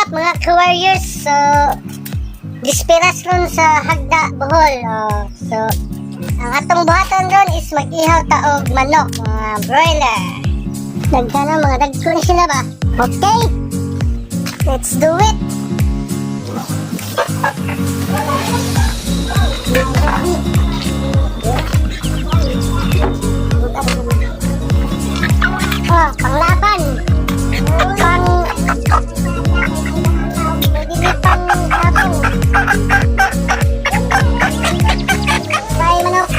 up, mga ka-warriors? So, dispiras ron sa Hagna, Bohol. Oh, so, ang atong buhatan ron is mag-ihaw ta og manok, mga broiler. Daghan na, mga dagko na sila ba? Okay, let's do it! Oh, panglaban. Pang pwede ni pang habang. Bye, manok.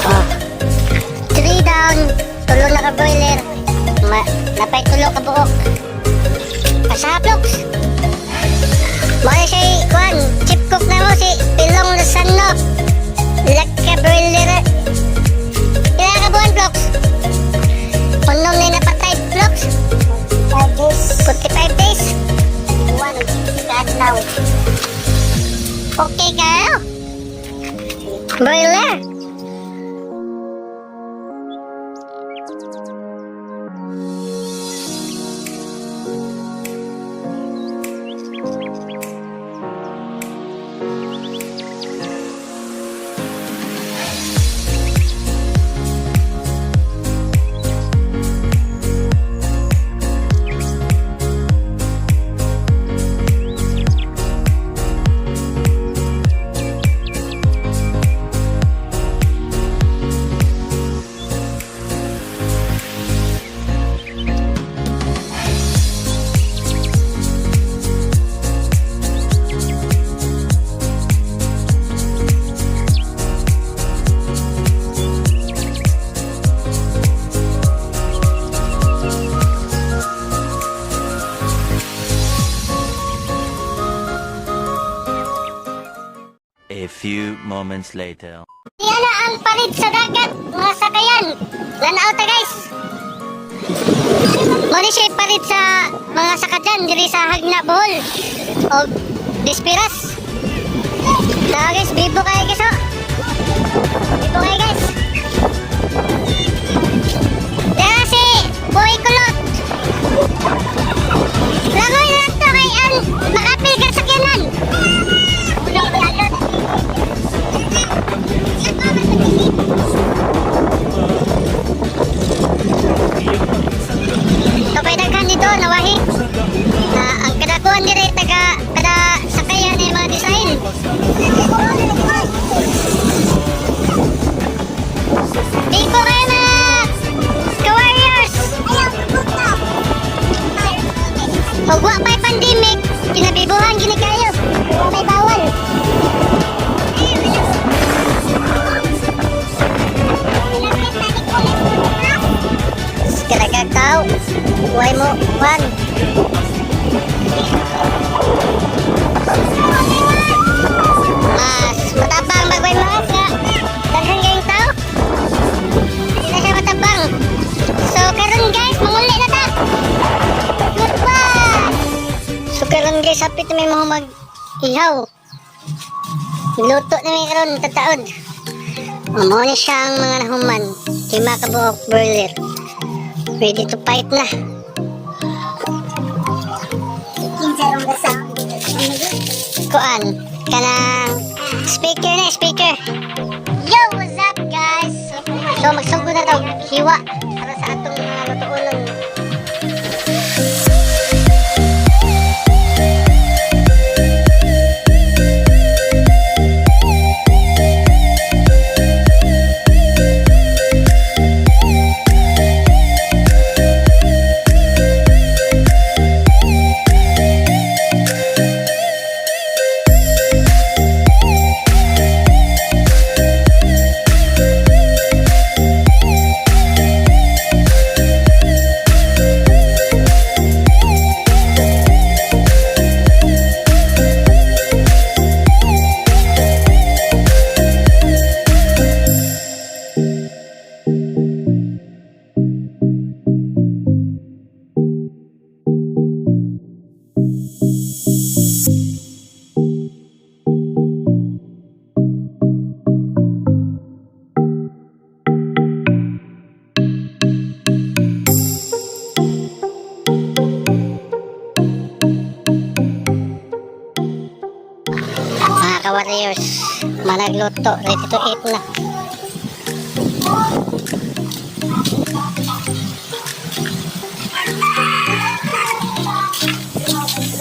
Oh. Three down, tulo na ka broiler. Ma napay tulo ka buok. Pasaploks. Mao na siya, kuan, chief cook na mo si Pilong Lozano. Laka broiler. Pila ka buwan, Blocks? Unom na napatay, Blocks? 5 days. 45 days. Buwan, adlaw. Okay kayo. Broiler. A few moments later. Yan na ang parid sa dagat, mga sakayan. Lanaw ta, guys. Mo ni siya parid sa mga sakayan diri sa Hagna, Bohol. O Dispiras. Na guys, bibo kayo, guys, oh. Bibo kayo, guys. Dara si Boy Kulot. Langoy lang to kay ang makapil ka sakyanan. Kapay daghan dito, nawahi. Na ang kadakuan diri taga kada sakayan ay mga design. Bibo kayo, mga ka-warriors! Ug wa pa'y pandemic, kinabibuhan gini kayo. Wa pa'y bawal. Kadaghag tao, way mo, one. Mas matabang magway mga nga. Daghan kayong tao. Hindi na siya matabang. So karon, guys, manguli na ta. Goodbye. So karon, guys, hapit na may mga mag ihaw. Luto na may karon tataod. Mao na siya ang mga nahuman. 5 ka buok broiler. Ready to fight na. Kinsa rong gasa? Kuan, kanang speaker na speaker. Yo, what's up, guys? So magsugod na daw hiwa para sa atong mga lutuonon. Ka-warriors, managluto, ready to eat na.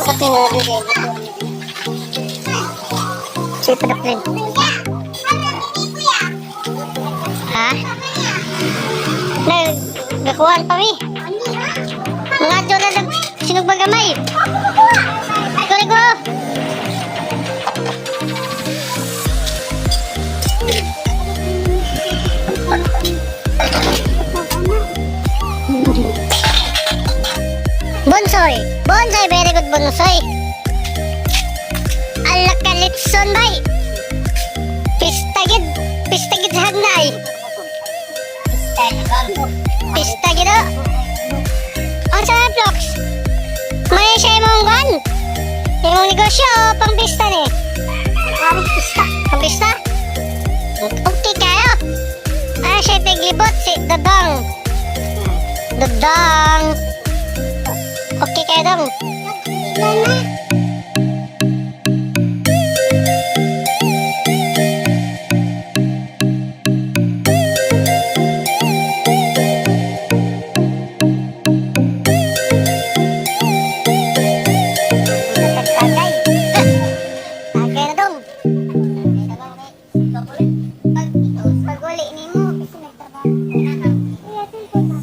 Kape na rin. Sige pa na. Ha? Nagkakuhan pa mi. Mga doon na nag sinugbag gamay. Kunin ko. Bonsoy! Bonsoy! Very good, Bonsoy! Ala ka litson, bay! Pista gid! Pista gid sa hagnay! Pista gid oh! Ang sa Flox! May siya imong gan! Imong negosyo o pang pista ni? Pang pista. Pang pista? Okay kayo! Ah, siya tiglibot si Dadang! Dadang! Okay kayo dong! Nana. Tagay! Tagay na dong! Pag uli nimo kasi nagtrabaho. Kuya, po na.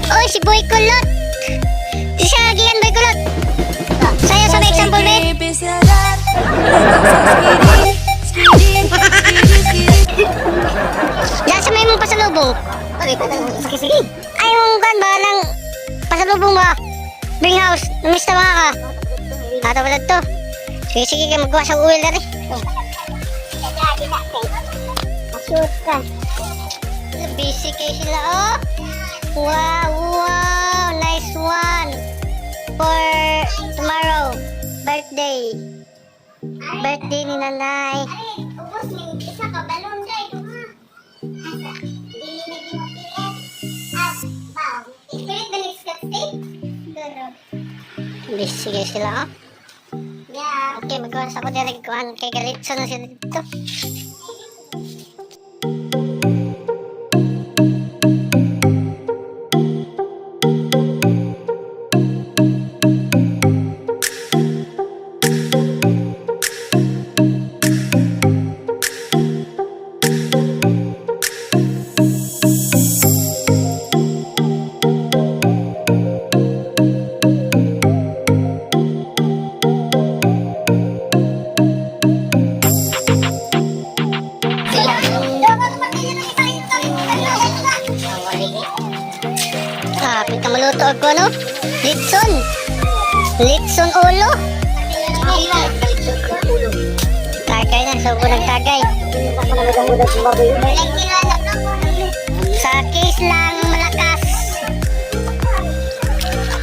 Oy, si Boy Kulot! Si siya gikan Boy Kulot! Sayo sa may example, babe! Diyan sa may mong pasalubong. Sige, sige. Ay, mong kan ba ng pasalubong ba? Bring house, namiss na mga ka. Tata ba to? Sige, sige, kay magkuha sa oil na rin. Shoot ka. Busy kayo sila, oh. Wow, nice one. For tomorrow, birthday. Birthday ni nanay. Ay, ubos ni isa ka balon day duha. Asa? Dili na gimo pilit. Ah, baw. Ipilit na ni Scott State. Durog. Busy kayo sila, oh. Yeah. Okay, magawa sa ako direct kuhan kay Galitso na sila dito. Ah, pita maluto ako, no? Litson! Litson ulo! Tagay na, sa unang tagay. Sa case lang malakas.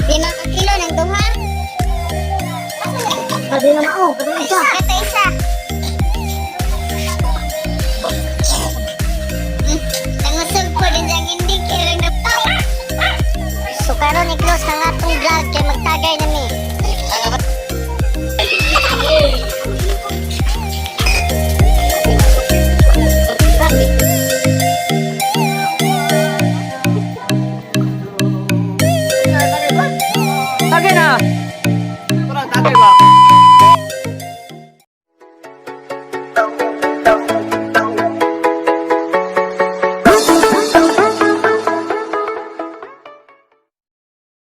5 ka kilo ng duha. Sabi na mao, Isa. Ito isa. Nangusog po din ang hindi kaya na pa. So karon i-close na nga itong vlog kay magtagay na mi. Tagay na! Parang tagay ba?